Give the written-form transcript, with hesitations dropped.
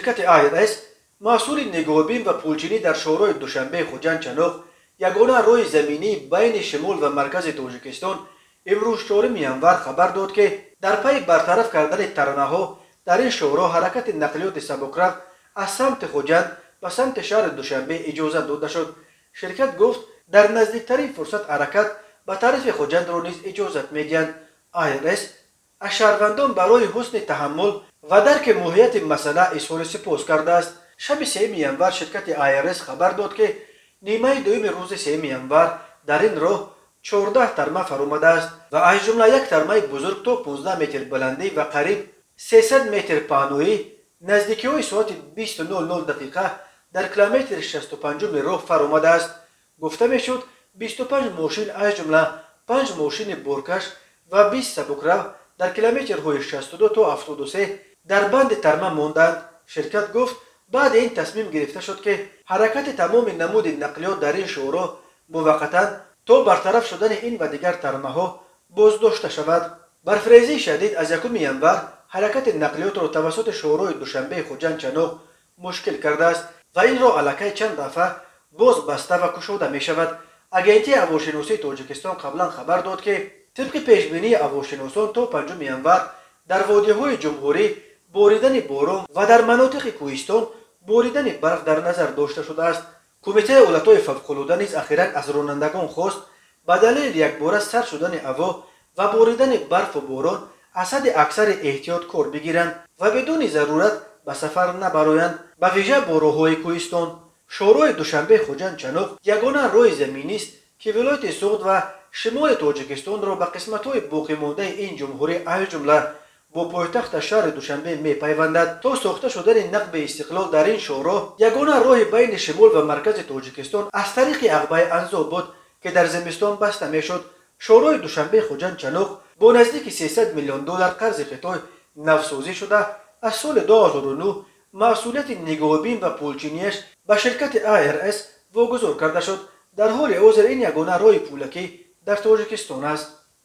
Ширкати АРС масъули нигоҳубин ва пулчинӣ дар шоҳроҳи Душанбе-Хуҷанд-Чаноқ, ягона роҳи заминии байни шимол ва маркази Тоҷикистон, имрӯз 4 январ хабар дод, ки дар пайи бартараф кардани тармаҳо дар ин шоҳроҳ ҳаракати нақлиёти сабукрав аз самти Хуҷанд ба самти шаҳри Душанбе иҷозат дода шуд. Ширкат гуфт, дар наздиктарин фурсат ҳаракат ба тарафи Хуҷандро низ иҷозат медиҳанд. АРС аз шаҳрвандон барои ҳусни таҳаммул ва дарки моҳияти масъала изҳори сипос кардааст. Шаби 3 январ ширкати АРС хабар дод, ки нимаи дуюми рӯзи 3 январ дар ин роҳ 14 тарма фаромадааст ва аз ҷумла як тармаи бузург то 15 метр баландӣ ва қариб 300 метр паҳноӣ наздикиҳои соати 20:00 дақиқа дар километри 65 роҳ фаромадааст. Гуфта мешуд, 25 мошин, аз ҷумла 5 мошини боркаш ва 20 сабукрав дар километрҳои 62 то 73 дар банди тарма монданд. Ширкат гуфт, баъди ин тасмим гирифта шуд, ки ҳаракати тамоми намуди нақлиёт дар ин шоҳроҳ муваққатан то бартараф шудани ин ва дигар тармаҳо боздошта шавад. Барфрезии шадид аз 1 январ ҳаракати нақлиётро тавассути шоҳроҳи Душанбе-Хуҷанд-Чаноқ мушкил кардааст ва ин роҳ аллакай чанд дафъа боз баста ва кушода мешавад. Агентии ҳавошиносии Тоҷикистон қаблан хабар дод, ки тибқи пешбинии ҳавошиносон то 5 январ дар водиҳои ҷумҳурӣ боридани борон ва дар манотиқи кӯҳистон боридани барф дар назар дошта шудааст. Кумитаи ҳолатҳои фавқулода низ ахиран аз ронандагон хост, ба далели якбора сар шудани ҳаво ва боридани барфу борон аз ҳадди аксари эҳтиёт кор бигиранд ва бидуни зарурат ба сафар набароянд, ба вижа бо роҳҳои кӯҳистон. Шоҳроҳи Душанбе-Хуҷанд-Чаноқ ягона роҳи заминист, ки вилояти Суғд ва шимоли Тоҷикистонро ба қисматҳои боқимондаи ин ҷумҳурӣ, аз ҷумла бо пойтахта шаҳри Душанбе мепайвандад. То сохта шудани нақби Истиқлол дар ин шоҳроҳ ягона роҳи байни шимол ва маркази Тоҷикистон аз тариқи Ағбаи Анзоб буд, ки дар зимистон баста мешуд. Шоҳроҳи Душанбе-Хуҷанд-Чаноқ бо наздики 300 миллион доллар қарзи Хитой навсозӣ шуда, аз соли 2009 масъулияти нигоҳубин ва пулчинияш ба ширкати АРС вогузор карда шуд. Дар ҳоли ҳозир ин ягона роҳи пулакӣ дар Тоҷикистон аст.